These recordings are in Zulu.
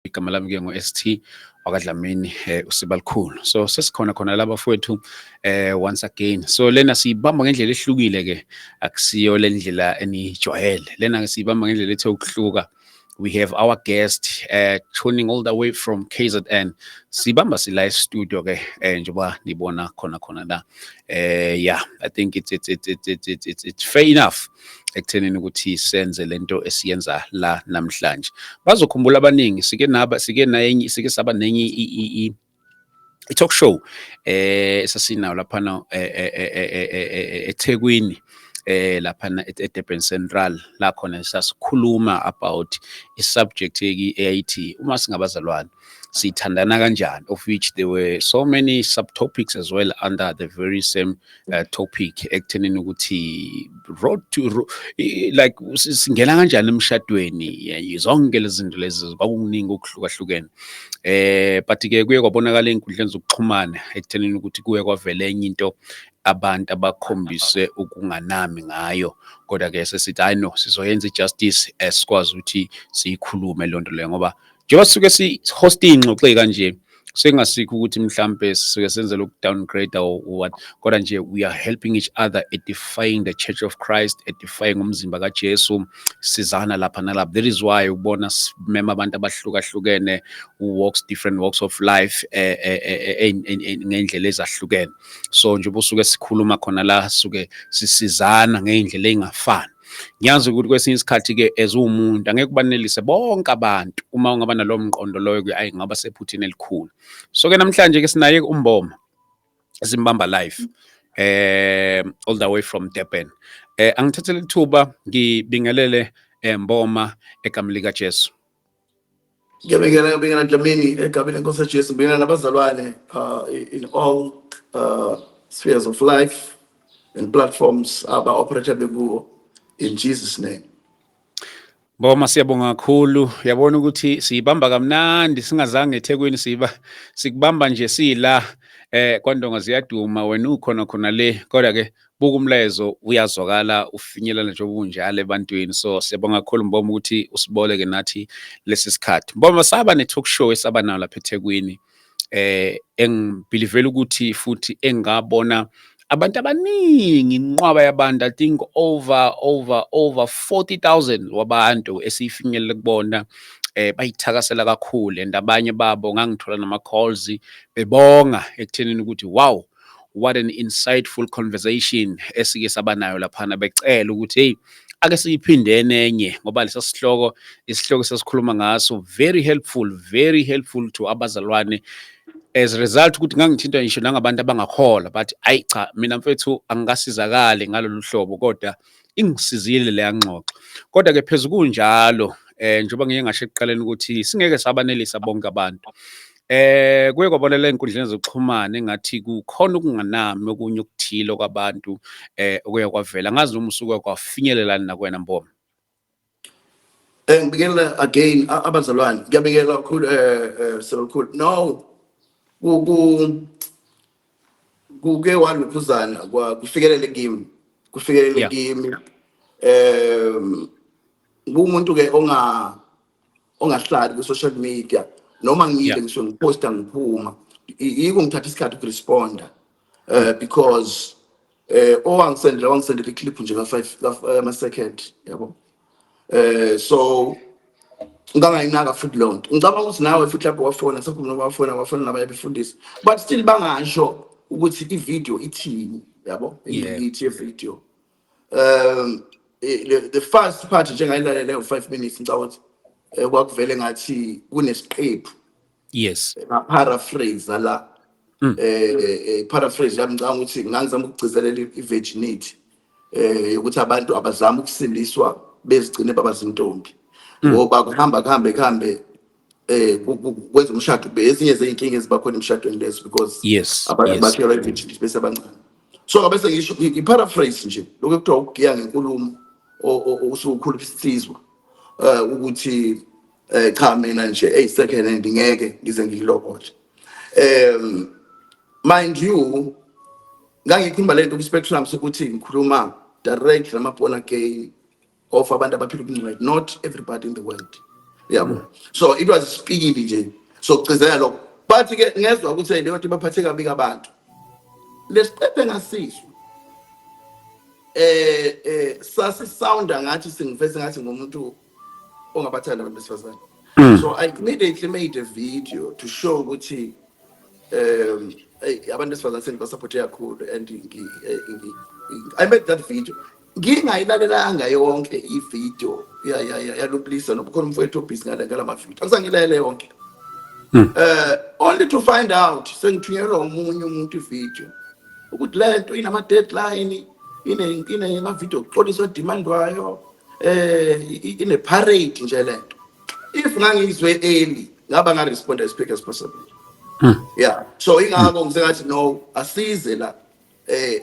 Igama lami ke ngo-ST wakaDlamini, uSibalikhulu. So sesikhona khona la, bafowethu, once again. So lena siyibamba ngendlela ehlukile ke, akusiyo le ndlela enijwayele. Lena ke siyibamba ngendlela ethe ukuhluka. We have our guest tuning all the way from KZN. Sibamba sila studio ke, njengoba nibona khona khona la. Yeah, I think it's fair enough ekuthenini ukuthi senze lento esiyenza la namhlanje. Bazokhumbula abaningi, sike naba sike nayenye sike saba nenye i-talk show esasinayo laphana eThekwini, laphana eDurban Central, la khona sasikhuluma about i-subject eyayithi uma singabazalwane sithandana kanjani, of which there were so many subtopics as well under the very same topic, ekuthenini ukuthi road to like singena kanjani emshadweni, zonke lezi zinto lezi, kwakukuningi okuhlukahlukene. But ke kuye kwabonakala ey'nkundleni zokuxhumana ekuthenini ukuthi kuye kwavela enye into abantu abakhombise ukunganami ngayo. Kodwa ke sesithi, hayi no, sizoyenza i-justice, sikwazi ukuthi siyikhulume leyo nto leyo, ngoba njengoba sisuke si-host iy'ngxoxo ey'kanje, sekungasikho ukuthi mhlampe sisuke senzela uku-downgrade or what, kodwa nje we are helping each other, edifying the Church of Christ, edifying umzimba kaJesu, sizana lapha nalapha. That is why ubona simema abantu abahlukahlukene who walks different walks of life, ngendlela ezahlukene. So njengoba usuke sikhuluma khona la, suke sisizana ngey'ndlela ey'ngafani. Ngiyazi ukuthi kwesinye isikhathi-ke as uwumuntu angeke ubanelise bonke abantu. Uma ungaba nalowo mqondo loyo-ke, ayi, ngaba sephutheni elikhulu. So-ke namhlanje-ke sinaye uMboma, simbamba live all the way from Durban. Angithathele ithuba ngibingelele, Mboma, egameni lika Jesu. Ngiyabingelela, ngiyabingelela Dlamini, egameni lenkosi Jesu. Ngibingelela nabazalwane in all spheres of life and platforms aba-operate bekuwo, in Jesus' name. Mboma, siyabonga kakhulu. Uyabona ukuthi siyibamba kamnandi singazange eThekwini, siba sikubamba nje sila kwandonga ziyaduma, wena ukhona khona le, kodwa ke buka umlayezo uyazwakala, ufinyelela nje obunjalo ebantwini. So siyabonga kakhulu, Mboma, ukuthi usiboleke nathi lesi sikhathi. Mboma, saba ne talk show esaba nayo lapha eThekwini, engibelivela ukuthi futhi engabona abantu abaningi, inqwaba yabantu, I think over 40,000 wabantu esifinyelele kubona, bayithakasela kakhulu, and abanye babo ngangithola nama calls bebonga ekuthenini ukuthi, "Wow, what an insightful conversation esike saba nayo laphana," becela ukuthi, "Hey, ake siyiphinde enye," ngoba lesa sihloko, isihloko sesikhuluma ngaso, very helpful, very helpful to abazalwane. As a result ukuthi ngangithintwa ngisho nangabantu abangakholwa, but ayi cha, mina mfethu angikasizakali ngalolu hlobo, kodwa ingisizile leya ngxoxo. Kodwa ke phezu kunjalo, njengoba ngiye ngasho ekuqaleni ukuthi singeke sabanelisa bonke abantu, kuye kwabonela ey'nkundleni zokuxhumana engathi kukhona ukunganami okunye okuthile kwabantu okuye kwavela. Angazi noma usuke kwafinyelela nakuwena, Mboma. Ngibingelela again abazalwane. Ngiyabingelela kakhulu, Selikhulu. No, ku kuke waluphuzana kwa kufikelele kimi. Kufikelele kimi. Ngumuntu ke ongahlali ku social media, noma ngile ngisho ngiposta ngiphuma. Yiko ngithatha isikhathi ukuresponda because owangisendela iclip nje ka 5 ama second, yabo. So ngangayinaka futhi leyo nto. Ngicabanga ukuthi nawe futhi lapho wafona, sekhuluma, wafona nabanye befundisi, but still bangasho ukuthi i-video ithini, yabo, ithi ye-video, the first part njengayilalele 5 minutes, ngicabanga ukuthi kwakuvele ngathi kunesiqephu nga-paraphrase la. Paraphrase yami, ngicabanga ukuthi ngangizama ukugcizelela i-virginity, ukuthi abantu abazama ukusindiswa bezigcine babazintombi, ngoba kuhamba kuhambe kuhambe kwenza umshado ezinye zeyinkinga eziba khona emshadweni lezo, because abantu bakhelwa i-virginity bese abancane. So ngabe sengisho i-paraphrase nje lokho ekuthiwa ukugiya ngenkulumo, usukhuluma isizwa ukuthi cha, mina nje ey second hand ngeke ngize ngiyilokothe. Mind you, ngangikhuluma lento ku-spectrum sokuthi ngikhuluma direct nama born again of abantu abaphila ubungcwele, not everybody in the world. Yabo, so it was speaking nje, so kugcizelela lokho, but ke ngezwa ukuthi leyo nto baphathe kabi abantu. Lesiqephe ngasizwa sasi sounda ngathi singiveze ngathi ngumuntu ongabathanda abantu besifazane. So I immediately made a video to show ukuthi abantu besifazane sengibasupporte kakhulu and I made that video ngingayilalelanga yonke i-video yaloplisa nobukhona umfowethu obhizi ngale ngalama video, angisangilalele yonke, only to find out sengithunyelwa omunye umuntu i-video ukuthi lento inama deadline, ine ama video okuxoliswa demandwayo, ine parade nje lento. If ngangizwe early, ngaba nga respond as quick as possible. Yeah, so ingakho ngisengathi no, asize la,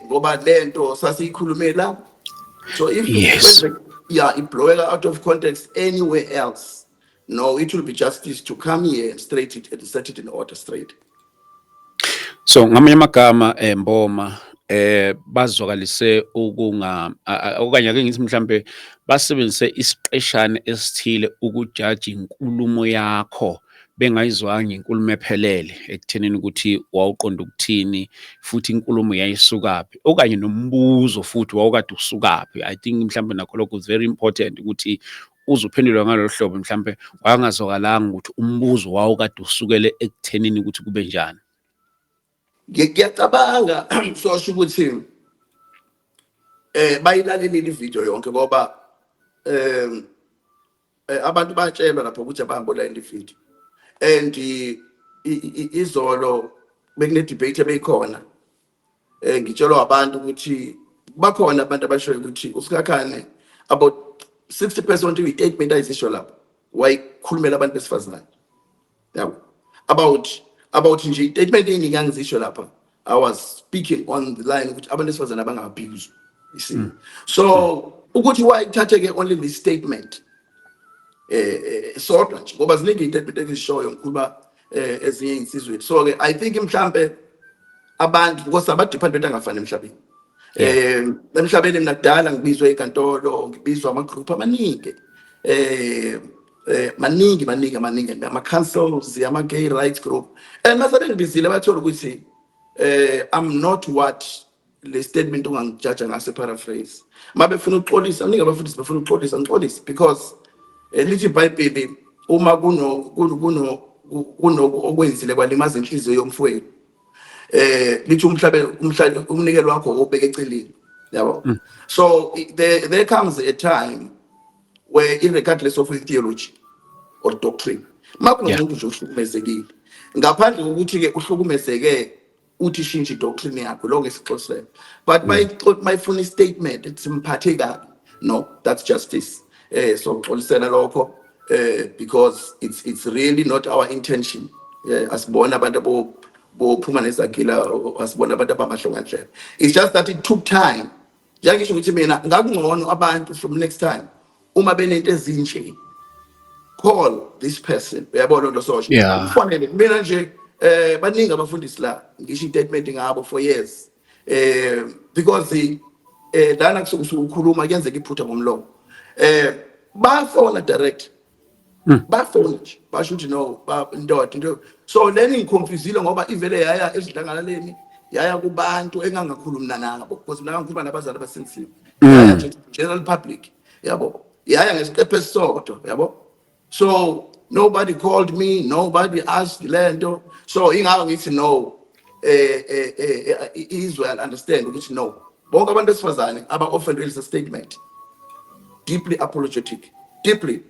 ngoba lento sasiyikhulumela, so if yeah, ibloweka out of context anywhere else, no, it will be justice to come here and straight it and set it in order straight. So ngamanye amagama, Mboma, bazwakalise ukunga okanye ake ngithi mhlambe basebenzise isiqeshana esithile ukujaja inkulumo yakho bengayizwanga inkulumo ephelele ekuthenini ukuthi wawuqonda ukuthini futhi inkulumo yayisukaphi okanye nombuzo futhi wawukade usukaphi. I think mhlambe nakho lokho is very important ukuthi uze uphendulwe ngalolu hlobo, mhlambe wangazwakalanga ukuthi umbuzo wawukade usukele ekuthenini ukuthi kube njani. Ngiyacabanga sosho ukuthi bayilalelile ivideo yonke ngoba abantu bayatshelwa lapho ukuthi abahambe le video and izolo bekune debate ebeyikhona, ngitshelwa abantu ukuthi bakhona abantu abashoyo ukuthi uSikhakhane about 60% uyi-statement ayisisho lapho wayikhulumela abantu besifazane, yabo, about nje i-statement eningi angizisho lapha. I was speaking on the line ukuthi abantu besifazane abanga-abuse, you see. So ukuthi why ithathe-ke only this statement sodwa nje, ngoba ziningi i-statement engizishoyo, ngikhuluma ezinye insizweni. So ke I think mhlambe abantu, because ama-department angafani emhlabeni, emhlabeni mina kudala ngibizwe enkantolo, ngibizwa ama-group amaningi, maningi maningi maningi, ama-councils, ama-gay rights group, and mase bengibizile bathola ukuthi I'm not what le statement ongangijaja ngase paraphrase. Mabefuna ukuxolisa, ningi abafundisi befuna ukuxolisa, ngixolise because lithi iBhayibheli uma kuno okwenzile kwalimaza inhliziyo yomfowenu, lithi umhlabe umhlalo umnikelo wakho ubeke eceleni, yabo. So there comes a time where, irregardless of theology or doctrine, makunomuntu nje ohlukumezekile, ngaphandle kokuthi ke uhlukumezeke uthi shintsha idoctrine yakho, lokho ngesixolisela, but mayifuna i-statement ethi simphathe kabi, no, that's justice. So xolisela lokho because it's really not our intention. Asibona abantu abo bophuma nezagila, asibona abantu abamahlongandlebe. It's just that it took time. Njengisho ukuthi mina ngakungcono abantu from next time uma benento ezinje, call this person, uyabona lo sosho. Kufanele mina nje, baningi abafundisi la ngisho i-statement ngabo for years, because lana kusuke ukhuluma kuyenzeka iphutha ngomlomo, bafona direct, bafona nje basho ukuthi no, ndoda into. So leni ngiconfusile ngoba ivele yaya ezidlangalaleni, yaya kubantu engangakhulumi nabo, because mina ngikhuluma nabazali abasensitive, yaya nje general public, yabo, yaya ngesiqephu esisodwa, yabo. So nobody called me, nobody asked lento. So ingakho ngithi no, izwe understand ukuthi no, bonke abantu besifazane aba offended is a statement, deeply apologetic, deeply.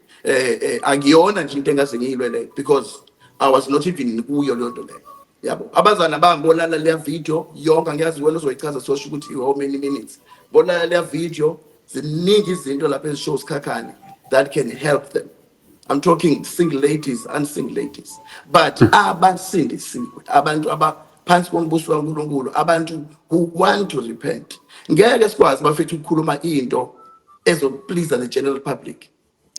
Akuyona nje into engaze ngiyilwe leyo because I was not even kuyo leyo nto leyo, yabo. Abazana bangibonana leya video yonke, angiyazi wena uzoyichaza sosho ukuthi how many minutes bona leya video. Ziningi izinto lapha ezishow Sikhakhane that can help them. I'm talking single ladies and single ladies, but abasindisiwe, abantu abaphansi kombuso kaNkulunkulu, abantu who want to repent. Ngeke sikwazi, bafethu, ukukhuluma into ezoplease the general public,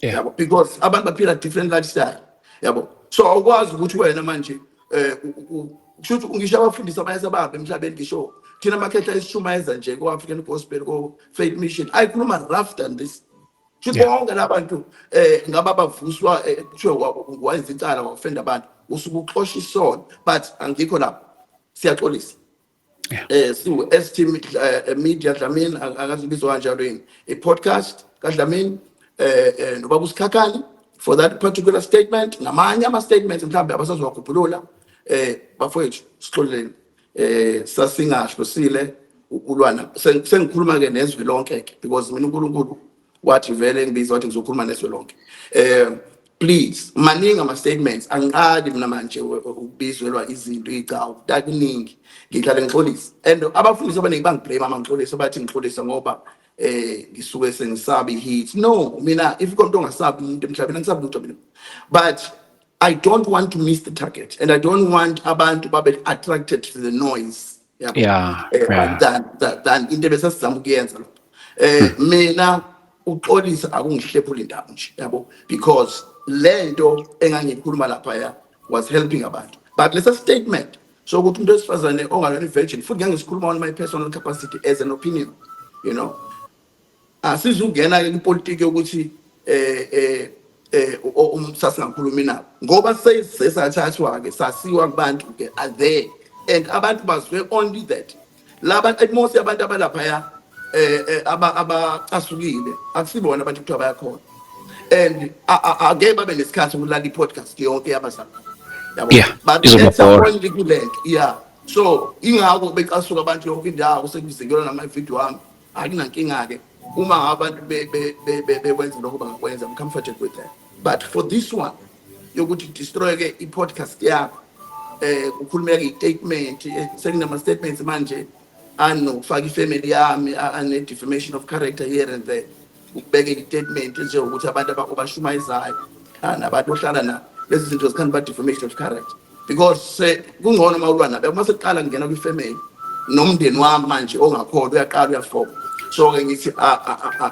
yabo, because abantu baphila different lifestyle, yabo. So awukwazi ukuthi wena manje kusho ukuthi ngisho abafundisi abanye sabahambe emhlabeni, ngisho thina amakhehla esishumayeza nje ko-African Gospel, ko-Faith Mission, ayikhuluma rough than this. Futhi bonke labantu ngaba bavuswa, kuthiwe wayenza icala, wa-offenda abantu, usuke uxosha isono. But angikho lapho, siyaxolisa. Siwu ST Media Dlamini, akazibizwa kanjalo yini, i-podcast kaDlamini nobaba uSikhakhane, for that particular statement namanye ama statements mhlawumbe abasazowakhuphulula. Bafowethu, sixoleleni, sasingahlosile ukulwana. Sengikhuluma ke nezwe lonke ke, because mina uNkulunkulu wathi vele ngibiza, wathi ngizokhuluma nezwe lonke. Please, maningi ama statements, angiqali mina manje ukubizwelwa izinto icawu, kuningi ngihlale ngixolisa, and abafundisi abaningi bangi-blame ama ngixolisa, bathi ngixolisa ngoba ngisuke sengisaba i-heat. No, mina if umuntu ongasabi umuntu emhlabeni, angisabi lutho mina, but I don't want to miss the target and I don't want abantu babe attracted to the noise, yabo, than into ebesesizama ukuyenza lokho. Mina uxolisa akungihlephula indaba nje, yabo, because lento engangikhuluma lapha ya was helping abantu, but lesa statement sokuthi umuntu wesifazane ongalona virgin, futhi ngangisikhuluma on my personal capacity as an opinion. Asizungena ke kwipolitiki yokuthi sasingakhulumi nabo, ngoba sesathathwa ke sasiwa kubantu ke are there, and abantu bazwe only that laba, most abantu abalapha abacasukile akusibona abantu kuthiwa bayakhona, and ake babe nesikhathi sokulala i-podcast yonke yabazali, yabo. But izoba that's bore. only kulento, yeah. So ingakho becasuka abantu yonke indawo, sekuzikelwa nama-video wami. Akunankinga-ke uma abantu bekwenza lokho, bangakwenza, I'm comfortable with that. But for this one yokuthi destroy-ke i-podcast yakho, kukhulumeka i-statement, sekunama-statements manje anokufaka i-family yami, ane-defamation of character here and there, ukubeka i-statement njengokuthi abantu obashumayizayo, nabantu ohlala nabo, lezi zinto zikhanda ba-defamation of character, because kungcono uma ulwa nabo uma sekuqala kungena kwi-family nomndeni wami manje ongakholwa uyaqala uyafoka. So-ke ngithi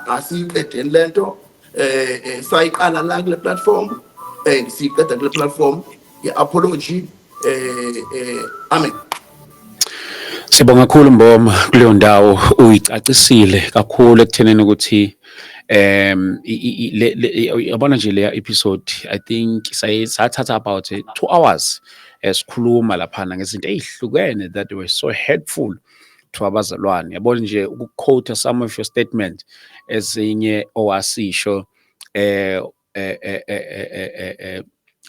asiyiqedeni lento. Sayiqala la kule platform and siyiqeda kule platform ye-apology. Amen. Sibonga kakhulu, Mboma, kuleyo ndawo uyicacisile kakhulu ekuthenini ukuthi yabona nje leya episode, I think sathatha about 2 hours sikhuluma laphana ngezinto ezihlukene that were so helpful to abazalwane. Yabona nje uku-quote some of your statement, ezinye owasisho,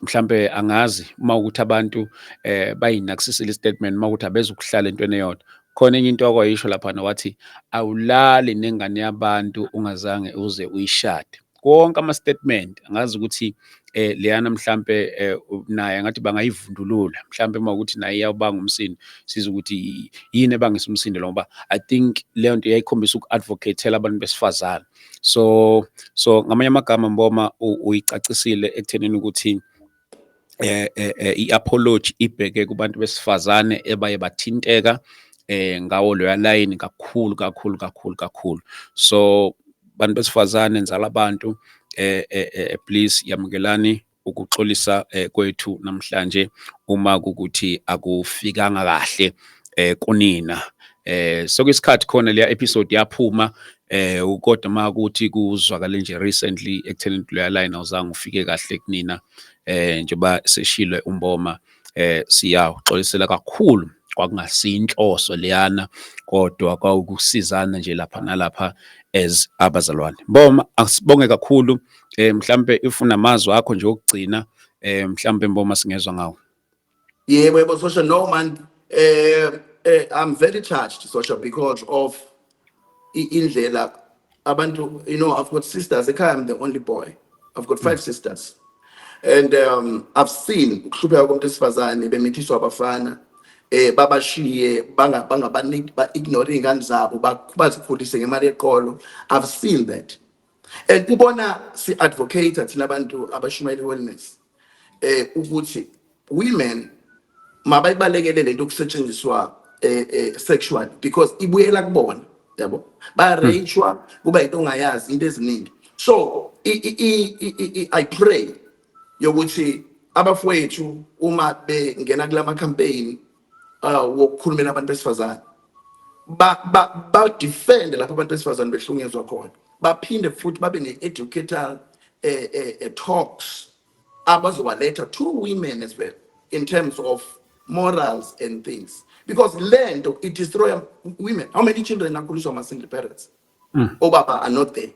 mhlambe angazi uma ukuthi abantu bayinakisisile statement, uma ukuthi abezukuhlala entweni eyodwa. Khona enye into okwayisho laphana, wathi awulali nengane yabantu ungazange uze uyishade. Konke ama-statement, angazi ukuthi leyana mhlambe naye ngathi bangayivundulula mhlambe uma ukuthi naye iyawubanga umsindo, sizwe ukuthi yini ebangisa umsindo lo, ngoba I think leyo nto iyayikhombisa uku-advocate-ela abantu besifazane. So ngamanye amagama, Mboma, uyicacisile ekuthenini ukuthi i-apology ibheke kubantu besifazane ebaye bathinteka ngawo loya line kakhulu kakhulu kakhulu kakhulu. So bantu besifazane, nzala abantu, please yamukelani ukuxolisa kwethu namhlanje uma kukuthi akufikanga kahle kunina. Sokuyisikhathi khona leya episode yaphuma, kodwa makuthi kuzwakale nje recently ekutheni leya line awuzange ufike kahle kunina, njengoba seshilo uMboma, siyawuxolisela kakhulu. Kwakungasiyo inhloso leyana, kodwa kwawukusizana nje lapha nalapha as abazalwane. Mboma, asibonge kakhulu. Mhlambe if unamazwi akho nje okugcina, mhlambe, Mboma, singezwa ngawo. Yebo, Social. No man, I'm very touched, Social, because of indlela abantu, I've got sisters ekhaya, I'm the only boy. I've got five sisters. And I've seen ukuhlupheka komuntu wesifazane bemithiswa abafana, babashiye, bangabaniki, ba ignore ingane zabo, bazikhulise ngemali eqolo. I've seen that. And kubona si advocate thina abantu abashumayela wellness ukuthi women mabayibalekele lento okusetshenziswa sexually, because ibuyela kubona, yabo, bayarachwa, kuba into ongayazi, into eziningi. So I pray yokuthi abafowethu uma bengena kulama campaign wokukhulumela abantu besifazane, ba ba ba defend lapho abantu besifazane behlukunyezwa khona. Baphinde futhi babe ne-educational talks abazowaletha to women as well in terms of morals and things, because lento it destroy women. How many children akhuliswa ama-single parents, obaba are not there,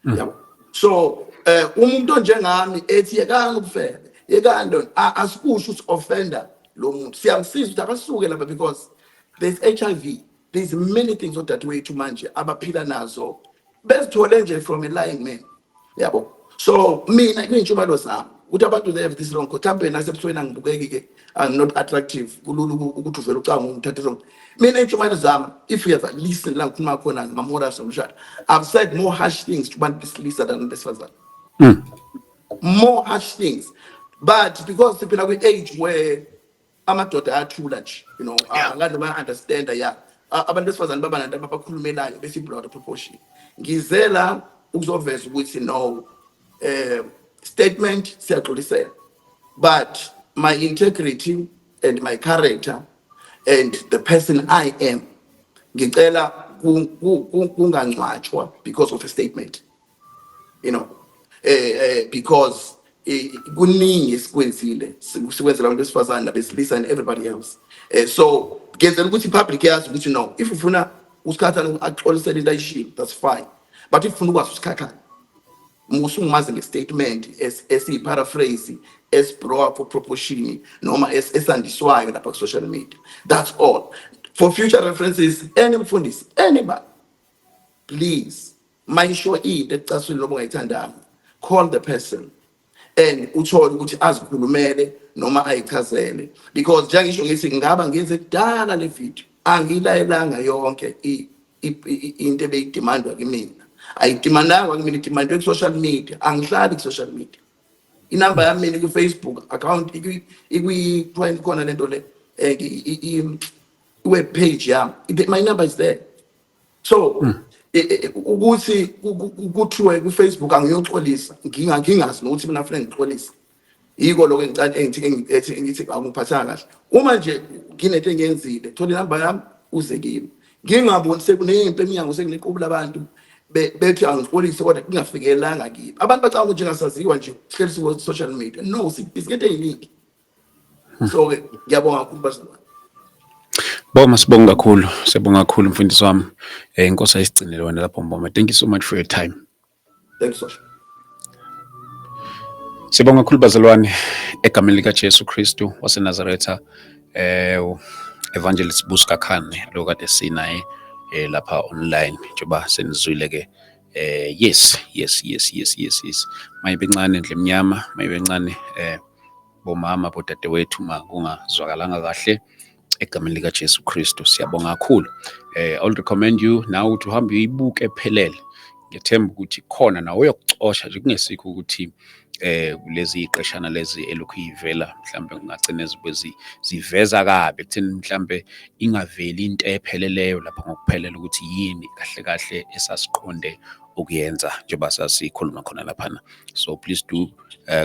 yabo? So umuntu onjengami ethi yekani ubufebe, yekani lona, asikusho ukuthi offenda lo muntu. Siyamsiza ukuthi akasuke lapha, because there's HIV, there's many things odadewethu manje abaphila nazo bezithole nje from a lying man, yabo. So mina kuyintshumayelo zami ukuthi abantu, they have this wrong. Mhlawumbe nasebusweni angibukeki ke, I'm not attractive, kulula ukuthi uvele ucanga ungithathe wrong. Mina intshumayelo zami, if you have listen la ngikhuluma khona ngama-morals omshado, I've said more harsh things to bantu besilisa than besifazane, more harsh things, but because siphila kwi-age where amadoda ayathula nje, angani noma understand, yeah, abantu besifazane baba nanto abakhulumelayo bese i-blow out of proportion. Ngizela ukuzoveza ukuthi no, statement siyaxolisela, but my integrity and my character and the person I am, ngicela kungangcwatshwa because of a statement, because kuningi esikwenzile, sikwenzela abantu besifazane nabesilisa and everybody else. So ngenzela ukuthi i-public yazi ukuthi no, if ufuna uSikhakhane axolisele into ayishilo, that's fine, but if ufuna ukwazi uSikhakhane, musungimazi nge-statement esiyi-paraphrase, esi-blow up for proportion noma esandiswayo lapha ku-social media. That's all. For future references, any mfundisi, anybody, please, mayisho into ecasule noma ungayithandanga, call the person and uthole ukuthi azikhulumele noma ayichazele, because njengisho ngithi ngaba ngenze kudala le video, angiyilayelanga yonke into ebeyidemandwa kimina. Ayidemandangwa kimina, idemandwe ku-social media. Angihlali ku-social media. Inamba yami mina ku-Facebook account ikwi khona lento le, i-web page yami. My number is there. So ukuthi kuthiwe ku-Facebook angiyoxolisa, ngingazi nokuthi mina fanele ngixolise, yiko lokho engicane engithi akungiphathanga kahle. Uma nje nginento engiyenzile, thola inamba yami uze kimi. Ngingaboni sekuneyimpi eminyango, sekuneqhubu labantu bethi angixolise, kodwa kungafikelanga kimi. Abantu bacabanga ukuthi njengasaziwa nje sihleli siku-social media. No, sibhizi ngento ey'ningi. So-ke ngiyabonga kakhulu, bazalwane. Boma, sibonga kakhulu. Siyabonga kakhulu, mfundisi wami. Inkosi ayisigcinele wena lapho, Mboma. Thank you so much for your time. Thank you so much. Sibonga kakhulu, bazalwane, egameni lika Jesu Kristu waseNazaretha. Evangelist Busi Sikhakhane lo kade sinaye lapha online, njengoba senizwile ke. Yes. Mayibe ncane ndle emnyama, mayibe ncane, bomama, bodadewethu, ma kungazwakalanga kahle, egameni lika Jesu Kristu. Siyabonga kakhulu. I'll recommend you now ukuthi uhambe uyibuke phelele. Ngiyethemba ukuthi khona nawe uyokucosha nje, kungesikho ukuthi lezi iqeshana lezi elokhu ivela, mhlambe kungagcina zibe ziveza kabi ekutheni mhlambe ingaveli into epheleleyo lapha ngokuphelela ukuthi yini kahle kahle esasiqonde ukuyenza njengoba sasikhuluma khona laphana. So please do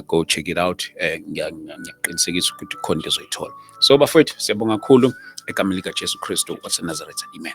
go check it out. Ngiyaqinisekisa ukuthi khona into ezoyithola. So bafowethu, siyabonga kakhulu egameni lika Jesu Kristu waseNazaretha. Amen.